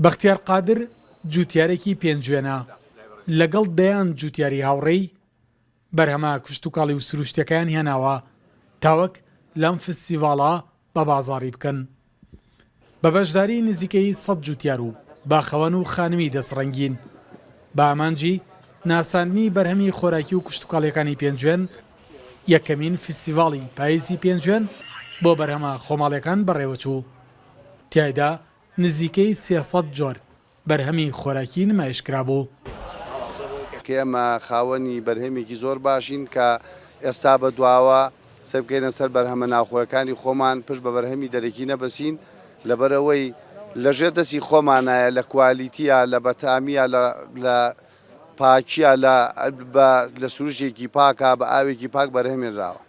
بەختیار قادر جووتیارێکی پێنجوێنە، لەگەڵ دەیان جووتیاری هاوڕێی بەرهەمە کشتوکاڵی و سروشتیەکەیان هێناوە تاوەک لەم فستیڤاڵە بە بازاڕی بکەن. بە بەشداری نزیکەی سەد جوتیار و باخەوان و خانمی دەست ڕەنگین بە ئامانجی ناساندنی بەرهەمی خۆراکی و کشتوکاڵیەکانی پێنجوێن، یەکەمین فستیڤاڵی پاییزی پێنجوێن بۆ بەرهەمە خۆماڵیەکان بەڕێوەچوو، تیایدا نزیکەی 300 جۆر بەرهەمی خۆراکی نمایش کرابوو. کە ئێمە خاوەنی بەرهەمێکی زۆر باشین کە ئێستا بە دواوە سەر بکەینە سەر بەرهەمە ناوخۆیەکانی خۆمان پشت بە بەرهەمی دەرەکی نەبەسین لەبەرئەوەی لەژێر دەستی خۆمانایە لە کوالیتیە لە بەتامیە لە پاکیە لە بە لە سروشتێکی پاکە بە ئاوێکی پاک بەرهەمێنراوە.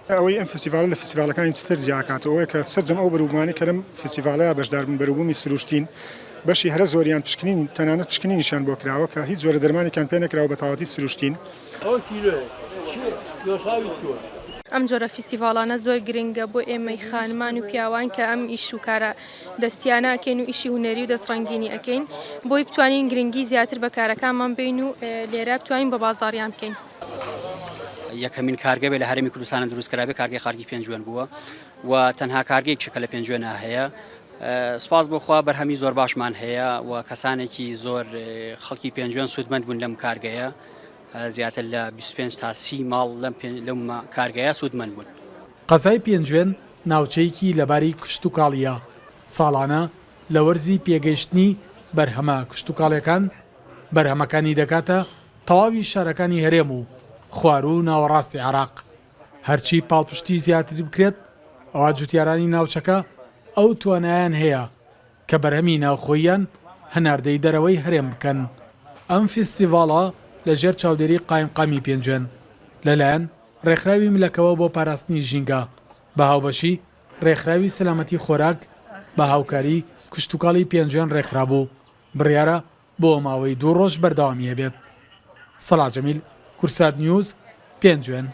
ئەوەی ئەم فستیڤاڵە لە فستیڤاڵەکانی تر جیاکاتەوە ئەوەیە کە سەرجەم ئەو بەروبوومانەی کە لەم فستیڤاڵەیا بەشداربوون بەروبوومی سروشتین، بەشی هەرە زۆریان پشکنین تەنانەت پشکنینیشیان بۆ کراوە کە هیچ جۆرە دەرمانێکیان پێ نەکراوە بە تەواوەتی سروشتین. ئەم جۆرە فیستیڤاڵانە زۆر گرنگە بۆ ئێمەی خانمان و پیاوان کە ئەم ئیش و کارە دەستیانە ئەکەین و ئیشی هونەری و دەست ڕەنگینی ئەکەین بۆی بتوانین گرنگی زیاتر بە کارەکانمان بین و لێرە بتوانین بە بازاڕیان بکەین. یەکەمین کارگە بێ لە هەرێمی کوردستانە دروست کرابێ کارگەی قارگی پێنجوێن بووە و تەنها کارگەیەکە کە لە پێنجوێنە هەیە سپاس بۆ خوا بەرهەمی زۆر باشمان هەیە و کەسانێکی زۆر خەڵکی پێنجوێن سوودمەند بوون لەم کارگەیە زیاتر لە 25 تا 30 ماڵ لەم لەم کارگەیە سوودمەند بوون. قەزای پێنجوێن ناوچەیەکی لەباری کشتوکاڵییە، ساڵانە لە وەرزی پێگەیشتنی بەرهەمە کشتوکاڵیەکان، بەرهەمەکانی دەگاتە تەواوی شارەکانی هەرێم و خواروو و ناوەڕاستی عێراق، هەرچی پاڵپشتی زیاتر بکرێت ئەوا جوتیارانی ناوچەکە ئەو توانایان هەیە کە بەرهەمی ناوخۆییان هەناردەی دەرەوەی هەرێم بکەن. ئەم فیستیڤاڵە لە ژێر چاودێری قایمقامی پێنجوێن لەلایەن ڕێکخراوی ملەکەوە بۆ پاراستنی ژینگە بە هاوبەشی ڕێکخراوی سەلامەتی خۆراک بە هاوکاری کشتوکاڵی پێنجوێن ڕێکخرابوو، بڕیارە بۆ ماوەی دوو ڕۆژ بەردەوامی هەبێت. سەڵاح جەمیل، کوردسات نیوز، پێنجوێن.